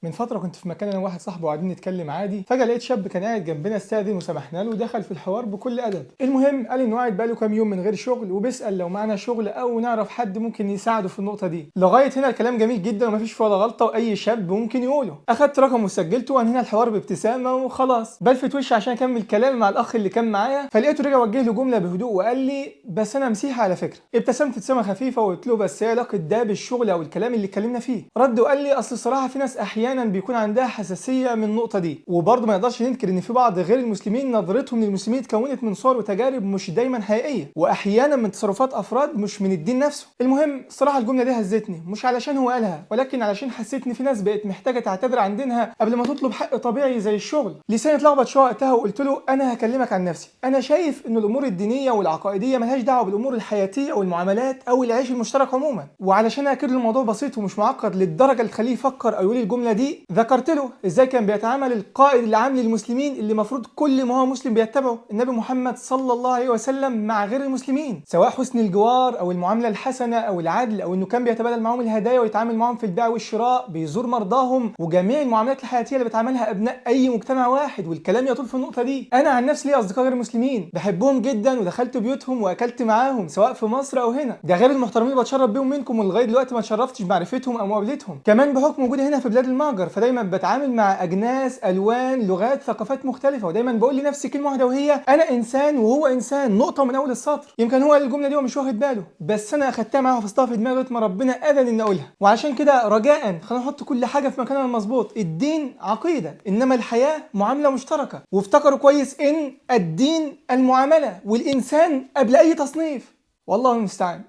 من فترة كنت في مكان انا وواحد صاحبي وقاعدين نتكلم عادي، فجاة لقيت شاب كان قاعد جنبنا، استاذن وسمحنا له ودخل في الحوار بكل ادب. المهم قال انه قاعد بقاله كام يوم من غير شغل، وبيسال لو معنا شغل او نعرف حد ممكن يساعده في النقطة دي. لغاية هنا الكلام جميل جدا ومفيش فيه ولا غلطه، واي شاب ممكن يقوله. اخدت رقم وسجلته وانهينا الحوار بابتسامة وخلاص. بلفت وشي عشان اكمل كلامي مع الاخ اللي كان معايا، فلقيته رجع وجه له جملة بهدوء وقال لي بس انا مسيحي على فكرة. ابتسمت ابتسامة خفيفة وقلت له بس ايه علاقة ده بالشغل او الكلام اللي اتكلمنا فيه؟ رد وقال لي اصل الصراحة في ناس احيانا بيكون عندها حساسية من النقطة دي، وبرضه ما نقدرش ننكر ان في بعض غير المسلمين نظرتهم للمسلمين اتكونت من صور وتجارب مش دايما حقيقية، واحيانا من تصرفات افراد مش من الدين نفسه. المهم الصراحة الجملة دي هزتني، مش علشان هو قالها، ولكن علشان حسيت ان في ناس بقت محتاجه تعتذر عن دينها قبل ما تطلب حق طبيعي زي الشغل. لساني اتلخبط شوية وقتها وقلت له انا هكلمك عن نفسي، انا شايف ان الامور الدينية والعقائديه ملهاش دعوه بالامور الحياتية والمعاملات او العيش المشترك عموما. وعلشان اكد له الموضوع بسيط ومش معقد للدرجة اللي تخليه يفكر او يقول الجملة دي، ذكرت له ازاي كان بيتعامل القائد العام للمسلمين اللي المفروض كل ما هو مسلم بيتبعه، النبي محمد صلى الله عليه وسلم، مع غير المسلمين، سواء حسن الجوار او المعاملة الحسنة او العدل، او انه كان بيتبادل معاهم الهدايا ويتعامل معاهم في البيع والشراء، بيزور مرضاهم، وجميع المعاملات الحياتية اللي بتعاملها ابناء اي مجتمع واحد. والكلام يطول في النقطة دي. انا عن نفسي ليا اصدقاء غير مسلمين بحبهم جدا، ودخلت بيوتهم واكلت معاهم سواء في مصر او هنا، ده غير المحترمين اللي بتشرف بيهم منكم ولغاية دلوقتي ما اتشرفتش بمعرفتهم او مقابلتهم. كمان بحكم وجودي هنا في بلاد المهجر، فدايما بتعامل مع اجناس، الوان، لغات، ثقافات مختلفة، ودايما بقول لنفسي كلمة واحدة وهي انا انسان وهو انسان، نقطة من اول السطر. يمكن هو قال الجملة دي ومش واخد باله، بس انا اخدتها معاه وحفظتها في دماغي لغاية ما ربنا اذن اني اقولها. وعشان كده رجاء خلينا نحط كل حاجة في مكانها المظبوط. الدين عقيدة، انما الحياة معاملة مشتركة. وافتكروا كويس ان الدين المعاملة والانسان قبل اي تصنيف. والله المستعان.